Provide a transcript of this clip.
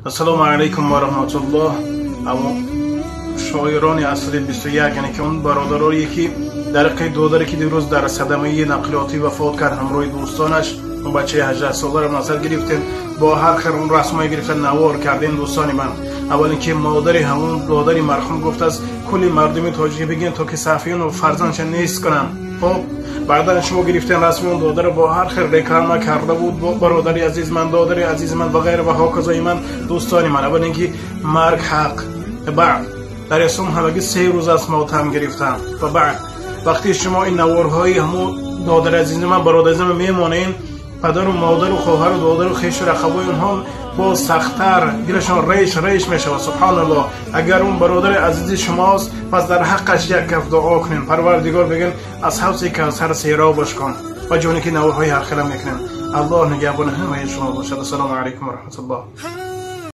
Ассалому алайкум ва раҳматуллоҳ. Аммо шоирони асри 21, яъне ки он бародарое ки дар қайд додаре ки дирӯз дар садамаи нақлиётӣ вафот кард ҳамроҳи дӯстонаш, он бачаи 18 соларо назар гирифтем, бо ҳар хел он расмое гирифта навор кардем. Дӯстони ман, аввал ин ки модари ҳамон додари марҳум гуфтааст, кулли мардуми тоҷикӣ бигин, то ки Сафиёну фарзандша нест кунанд. Хоб, баъдан шумо гирифтен расми он додаро, бо ҳар хел реклама карда буд, бародари азиз ман, додари азизи ман ва ғайра ва ҳоказои ман. Дӯстони ман, аввал ин ки марг ҳақ, баъд дар ислом ҳамагӣ 3 рӯз аст мотам гирифтан, ва баъд вақте шумо ин наворҳои ҳамун додари азизи ман, бародари азизи ман мемонем, падару модару хоҳару додару хешу рақабои онҳо боз сахттар дилашон реш реш мешавад. Субҳаналлоҳ, агар он бародари азизи шумост, пас дар ҳаққаш як каф дуо кунем, Парвардигор бигӯем, аз ҳавзи Кавсар серобаш кун. Ва ҷоне ки наворҳои ҳархела мекунем, Аллоҳ нигаҳбони ҳамаи шумо бошад. Ассалому алайкум ва раҳматуллоҳ.